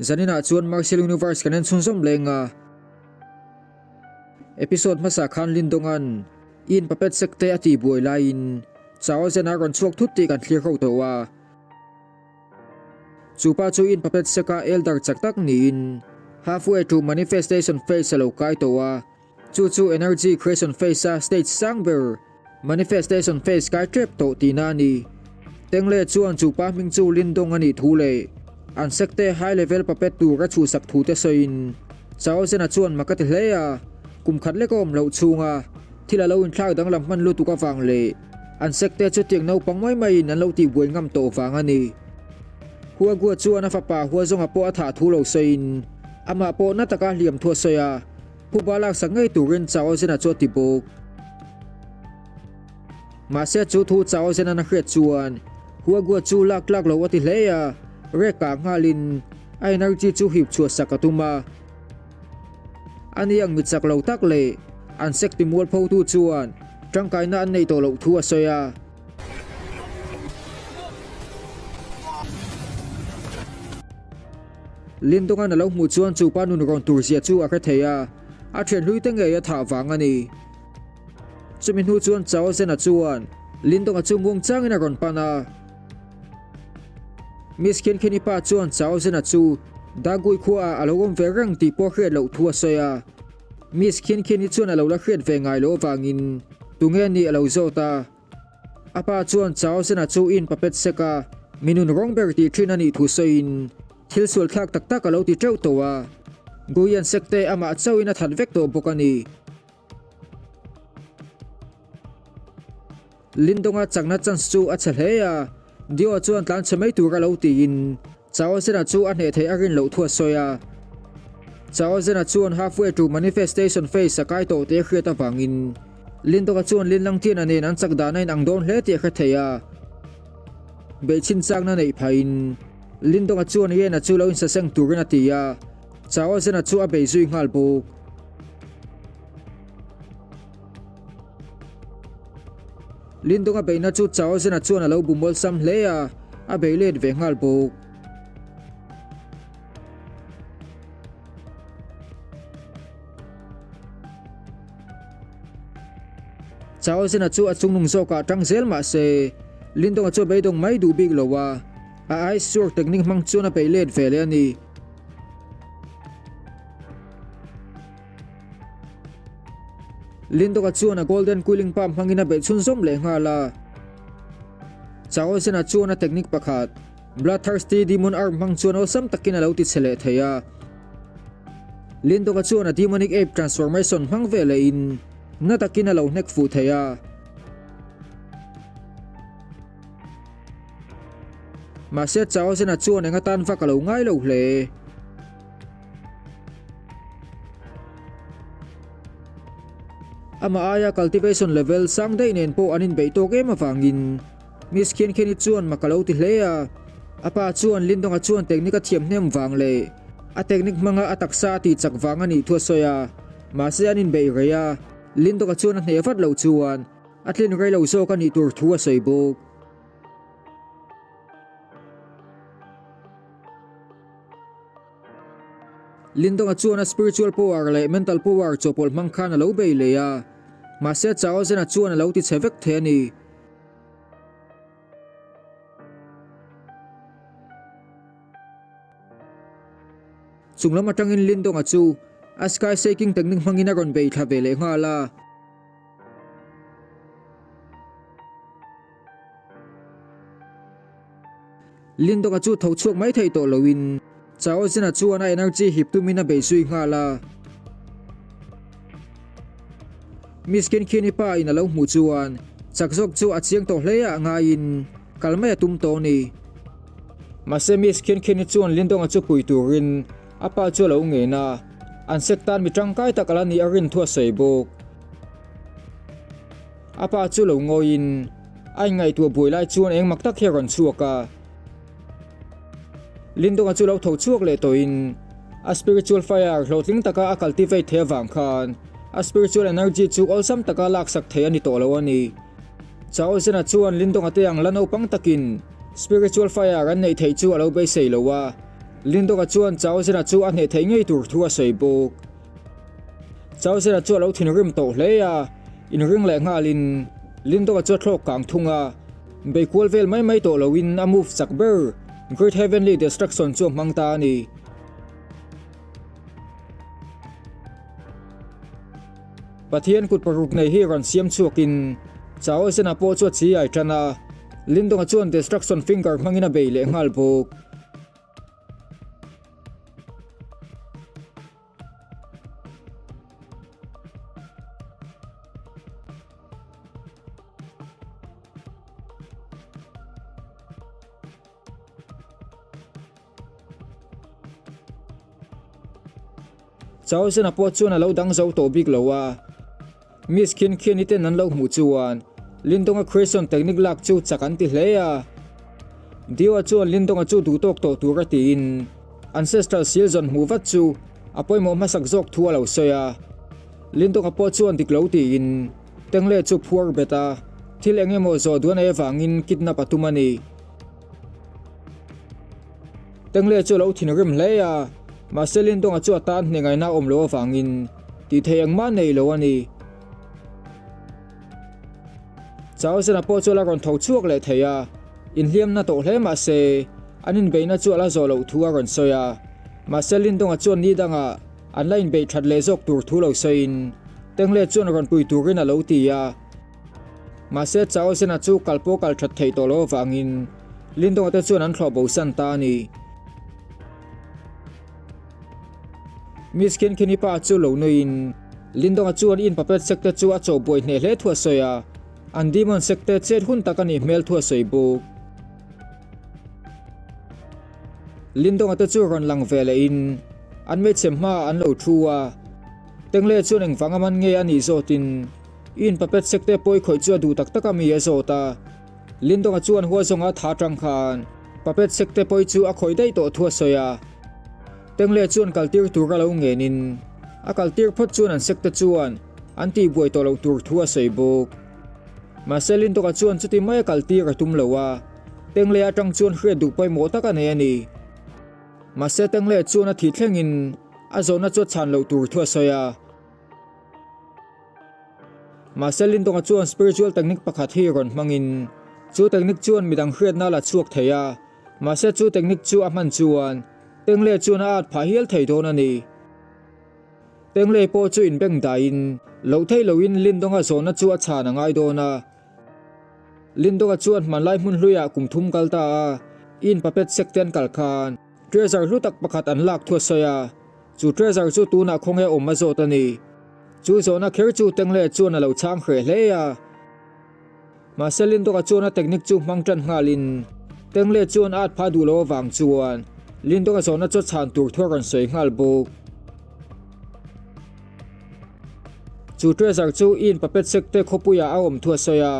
Zaninah chuan Martial Universe kan en chhunzawm leng a. Episode hmasa khan Lindonga'n in puppet sek te a tih buai laiin Chao Zena rawn chhuak thut tih kan thlir ho tawh a. Chu pa chu in puppet seka elder chak tak niin halfway to manifestation phase a lo kai tawh a. Chu chu energy creation phase a stage sang ber manifestation phase kai tep tawh tihna a ni. Tengle chuan chu pa hming chu Lindong a nih thu leh an sekte high level puppet tur a chhuhsak thu te sawiin Chao Zena chuan mak a ti hle a, kum khat lek a awm loh chhunga thil a lo inthlak danglam hman lutuk avang leh an sekte chu tiang naupang mai maiin an lo tihbuai ngam tawh vang a ni. Huagua chuan a fapa Huazawnga pawh a thah thu lo sawiin amah pawh na taka hliam thu a sawi a. Phuba laksak ngei turin Chao Zena chu a ti bawk. Mahse chu thu Chao Zenan a hriat chuan Huagua chu lak tlak lo a ti hle a, rek ah nghalin a energy chu hip chhuah sak a tum a. Ani ang mitchak lo tak leh an sek ti mualpho tu chuan tangkaina an neih tawh loh thu a sawi a. Lindongan a lo hmuh chuan chu pa nun rawn tur zia chu a hre thei a, a thian hlui te ngei a thah vang a ni. Chumi hnu chuan Chao Zena chuan Lindonga chu muang changin a rawn pan a. Miss Khiankheni pa chuan Chao Zena chu Dagui khuaah a lo awm ve reng tih pawh hriat loh thu a sawi a. Miss Khiankheni chuan a lo la hriat ve ngai loh avangin tunge nih a lo zawt a. A pa chuan Chao Zena chu in puppet sek a, mi nun rawng ber tih thin a nih thu sawiin thil sual thlak tak tak a lo ti teuh tawh a. Guian sek te amah chauhin a that vek tawh bawk a ni. Lindonga chakna chance chu a chhe hle a, Dio chuan tlan chhe mai tur a lo tiin Chao Zena chu a hneh theih a rin loh thu a sawi a. Chao Zena chuan halfway to manifestation phase a kai tawh tih a hriat avangin Lindawka chuan Lin Langtiana nen an chak dan a inang dawn hle tih a hre thei a. Beihchhin chakna neih phahin Lindawka chuan Yena chu lo insaseng turin a ti a, Chao Zena chu a bei zui nghal bawk. Lindonga beihna chu Chao Zena chuan a lo bu mawlsam hle a, a bei let ve nghal bawk. Chao Zena chu a chungnung zawkah tang zel mah se, Lindonga chu a beidawng mai duh bik lo a, a ice sword technique hmang chuan a bei let ve leh a ni. Lindawka chuan a Golden Quilling Palm hmangin a beih chhunzawm leh nghal a. Chaosena chuan a technique pakhat, Bloodthirsty Demon Arm hmang chuan awlsam takin a lo ti chhe leh thei a. Lindawka chuan a Demonic Ape Transformation hmang ve lehin na takin a lo hnek fuh thei a. Mahse Chaosena chuan eng atan vak a lo ngai lo hle. Amah aia cultivation level sang daih nen pawh an inbeih tawk em avangin Miss Khiankheni chuan mak a lo ti hle a. A pa chuan Lindonga chuan technique a thiam hnem vang leh a technique hmanga a taksa a tih chak vang a nih thu a sawi a. Mahse an inbeih rei a, Lindonga chuan a hneh vat loh chuan a tlin rei lo zawk a nih tur thu a sawi bawk. Lindonga chuan a spiritual power leh mental power chawhpawlh hmang khan a lo bei leh a, mahse Chaozena chuan a lo ti chhe vek thei a ni. Chung lam atangin Lindonga chu a sky shaking technique hmangin a rawn bei thla ve leh nghal a. Lindonga chu tho chhuak mai thei tawh loin Chao Zena chuan a energy hip tumin a bei zui nghal a. Miss Khiankhini pa in a lo hmuh chuan chak zawk chu a chiang tawh hle ah ngaiin kal mai a tum tawh a ni. Mahse Miss Khiankhini chuan Lindonga chu pui turin a pa chu a lo ngen a, an sek tan mi tangkai tak ala nih a rin thu a sawi bawk. A pa chu lo ngawiin a inngaihtuah buai lai chuan eng mak tak hi a rawn chhuak a. Lindonga chu lo tho chhuak leh tawhin a spiritual fire hlawhtling taka a cultivate thei avang khan a spiritual energy chu awlsam taka laksak thei a ni tawh lo a ni. Chao Zena chuan Lindonga te ang la naupang takin spiritual fire an neih theih chu a lo beisei lo a. Lindawka chuan Chaozena chu a hneh theih ngei tur thu a sawi bawk. Chaozena chu a lo thinrim tawh hle a, inring leh nghalin Lindawka chu a thlawk kang thung a, bei kual vel mai mai tawh loin a move chak ber Great Heavenly Destruction chu a hmang ta a ni. Pathian kut paruk nei hi rawn siam chhuakin Chaozena pawh chu a chi ai tan a, Lindonga chuan Destruction Finger hmangin a bei leh nghal bawk. Chausena pawh chuan a lo dang zo tawh bik lo a, Miss Khin Khiani ten an lo hmuh chuan Lindonga Creation Technique lak chu chak an ti hle a. Dio-a chuan Lindonga chu duh tawk tawh tur a tiin Ancestral Seal zawn hmuh vat chu a pawimawh hmasak zawk thu a lo sawi a. Lindonga pawh chuan dik lo tiin Tengle chu phuar bet a, thil eng emaw zawh duan ei avangin kidnap a tum a ni. Tengle chu a lo thinrim hle a, mahse Lindonga chu a tan hne ngaihna a awm loh avangin tih theih engmah nei lo a ni. Chaozena pawh chu a la rawn tho chhuak leh thei a, inhliamna tawh hle mahse an inbeihna chu a la zawh loh thu a rawn sawi a, mahse Lindonga chuan ni dangah an la inbeih that leh zawk tur thu lo sawiin Tengle chuan rawn pui turin a lo ti a. Mahse Chaozena chu kal pawh kal that theih tawh loh avangin Lindonga te chuan an thlawh bosan ta a ni. Miss Khinkhin-i pa chu lo nuiin Lindonga chuan in puppet sek te chu a chawh buai hneh hle thu a sawi a, an demon sek te chet hun tak a nih hmel thu a sawi bawk. Lindonga te chu rawn lang ve lehin an hmeichhe hmaah an lo thu a, Tengle chuan engvanga man nge a nih zawtin I in puppet sek te pawi khawih chu a duh tak tak a mi a zawt a. Lindonga chuan hua zawnga tha tang khan puppet sek te pawi chu a khawih daih tawh thu a sawi a. Tengle chuan kaltir tur a lo ngenin a kaltir phawt chuan an sek te chuan an tihbuai tawh loh tur thu a sawi bawk. Mahse Lindonga chuan chuti mai a kaltir a tum lo a, Tengle atang chuan hriat duh pawimawh tak a nei a ni. Mahse Tengle chuan a thih thlengin a zawhna chu a chhan loh tur thu a sawi a. Mahse Lindonga chuan spiritual technique pakhat hi rawn hmangin chu technique chuan midang hriatna a la chhuak thei a, mahse chu technique chu a hman chuan Tengle chuan a at phah hial thei dawn a ni. Tengle pawh chu inbeng daiin loh theih loin Lindonga zawhna chu a chhan a ngai dawn a. Lindonga chuan hmanlai hmun hluiah kum thum kal ta a, in puppet sek te an kal khan treasure hlu tak pakhat an lak thu a sawi a. Chu treasure chu tunah khawnge awm a zawt a ni. Chu zawhna kher chu Tengle chuan a lo chhang hreh hle a. Mahse Lindawka chuan a technique chu hmang tan nghalin Tengle chuan a at phah duh lo avang chuan Lindawka zawhna chu a chhan tur thu a rawn sawi nghal bawk. Chu treasure chu in puppet sek te khawpuiah a awm thu a sawi a.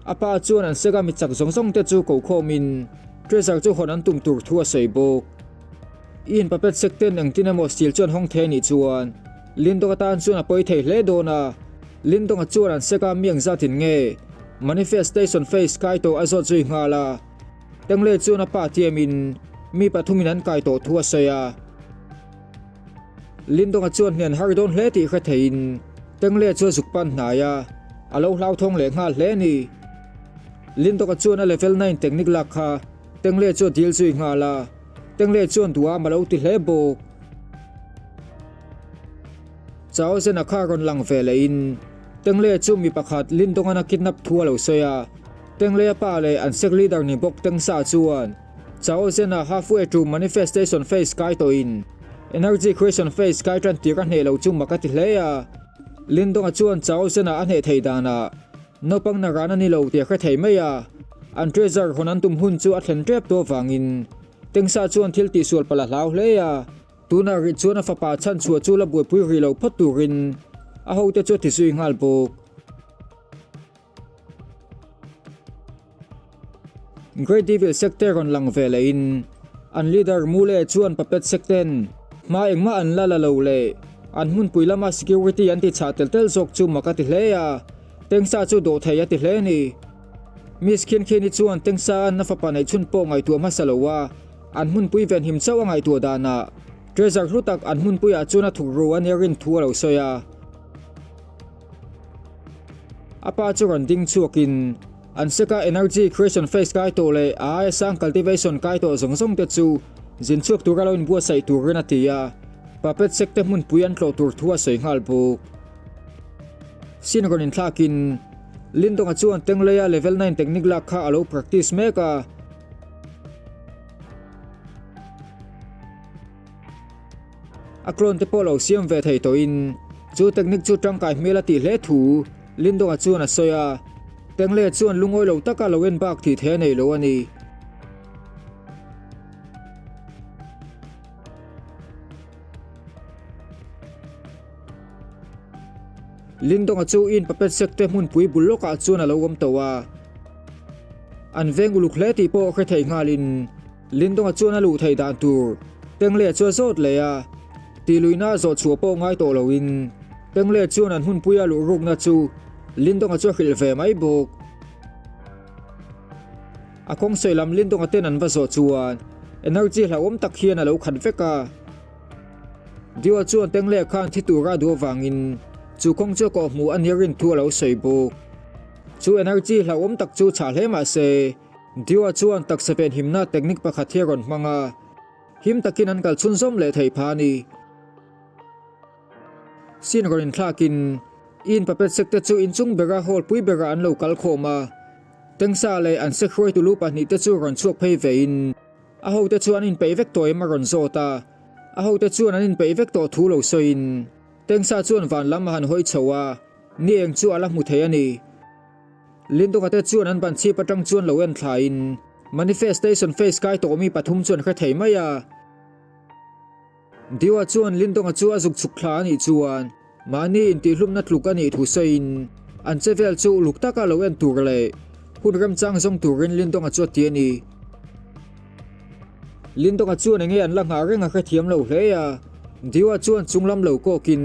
A pa chuan an sek a mi chak zawng zawng te chu ko khawmin treasure chu hawn an tum tur thu a sawi bawk. I in puppet sek ten engtin emaw steel chuan hawng thei anih chuan Lindong atan chuan a pawi thei hle dawn a, Lindong-a chuan an sek a mi ang zatin nge Manifestation Face kai tawh a zawt zui nghal a, Tengle chuan a pa tiamin mi pathumin an kai tawh thu a sawi a. Lindong-a chuan hnen har dawn hle tih hre theiin Tengle chu a zuk pan hnai a, a lo hlauthawng leh nghal hle a ni. Lindong-a chuan a level nine technique lak kha Tengle chu a dil zui nghal a. Tengle chuan duham a lo ti hle bawk. Chao Zena kha rawn lang ve lehin Tengle chu mi pakhat Lindongan a kidnap thu a lo sawi a. Tengle a pa leh an sect leader ni bawk Tengsa chuan Chao Zena halfway to manifestation phase kai tawhin energy creation phase kai tan tir a hneh lo chu mak a ti hle a. Lindonga chuan Chao Zena a hneh thei danah Naupang na ran a ni lo tih a hre thei mai a, an treasure hawn an tum hun chu a thlen tep tawh avangin Tengsa chuan thil tihsual palh a hlau hle a. Tunah rih chuan a fapa chhanchhuah chu la buaipui rih lo phawt turin a hote chu a ti zui nghal bawk. Great Devil Secte rawn lang ve lehin an leader Mule chuan Puppet Secten hma engmah an la la lo leh an hmunpui lama security an ti chhah tel tel zawk chu mak a ti hle a, Tengsa chu dawh thei a ti hle a ni. Miss Khinkhin-i chuan Tengsa an a fapa neih chhun pawh ngaihtuah hmasa lo a, An hmunpui venhim chauh a ngaihtuah danah treasure hlu tak an hmunpuiah chuan a thuk ru a nia rin thu a lo sawi a. A pa chu rawn ding chhuakin an seka energy creation phase kai tawh leh a aia sang cultivation kai tawh zawng zawng te chu zin chhuak tura lo inbuatsaih turin a ti a, puppet sek te hmunpui an tlawh tur thu a sawi nghal bawk. Sin rawn inthlakin Lindonga chuan Tengleia level nine technique lak kha a lo practice mek a. A clone te pawh lo siam ve thei tawhin chu technique chu tangkai hmel a tih hle thu Lindonga chuan a sawi a, Tengle chuan lungawi lo taka lo en bak tih thei a nei lo a ni. Lindonga chu in puppet sek te hmunpui bul lawkah chuan a lo awm tawh a, an veng uluk hle tih pawh hre thei nghalin Lindonga chuan a luh theih dan tur Tengle chu a zawt leh a, tihluihna a zawh chhuah pawh ngai tawh loin Tengle chuan an hmunpuia luh rukna chu Lindonga chu a hrilh ve mai bawk. A kawng sawi lam Lindonga ten an va zawh chuan energy hlauhawm tak hian a lo khat vek a. Diwa chuan Tengle khan thi tura duh avangin chu kawng chu a kawhhmuh a nia rin thu a lo sawi bawk. Chu energy hlauhawm tak chu chhah hle mah se, Diwa chuan taksa venhimna technique pakhat hi a rawn hmang a, him takin an kal chhunzawm leh thei pha a ni. Sin rawn inthlakin in puppet sek te chu inchung bera hall pui berah an lo kal khawm a, Tengsa leh an sek hruaitu lu pahnihte chu rawn chhuak phei vein a hote chu an inpeih vek tawh em a rawn zawt a, a hote chuan an inpeih vek tawh thu lo sawiin Tengsa chuan van lam a han hawi chho a, ni eng chu a la hmu thei a ni. Lindonga te chuan an ban chhip atang chuan lo en thlaiin Manifestation Phase kai tawh mi pathum chuan hre thei mai a. Diwa chuan Lindonga chu a zuk chhuk thla a nih chuan mahni intihhlumna tluk a nih thu sawiin an che vel chu uluk taka lo en tur leh hun remchang zawng turin Lindonga chu a ti a ni. Lindonga chuan enge an la nghah reng a hrethiam lo hle a, Diwa chuan chunglam lo kawkin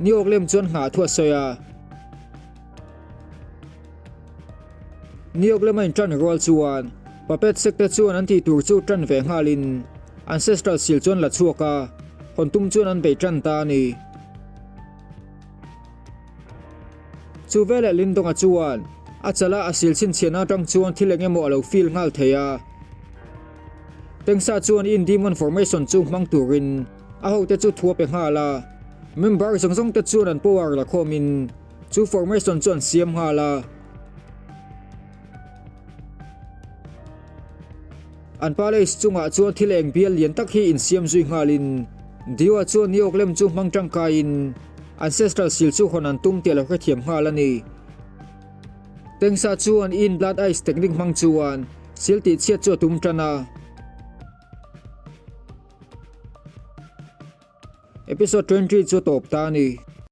ni awk lem chuan nghah thu a sawi a. Niawk lama inṭan rual chuan puppet sek te chuan an tih tur chu ṭan ve nghalin ancestral seal chu an la chhuak a, hawn tum chuan an bei ṭan ta a ni. Chu veleh Lindonga chuan a chala a seal chhinchhiahna aṭang chuan thil eng emaw a lo feel nghal thei a. Tengsa chuan in demon formation chu hmang turin a hote chu thu a pe nghal a, member zawng zawng te chuan an power la khawmin Chu formation chu an siam nghal a. An palace chungah chuan thil eng bial lian tak hi insiam zui nghalin Diwa chuan New York lem chu hmang tangkaiin ancestral seal chu hawn an tum tih a lo hrethiam nghal a ni. Tengsa chuan in blood ice technique hmang chuan seal tihchhiat chu a tum tan a. Episode 20 chu a tawp ta a ni.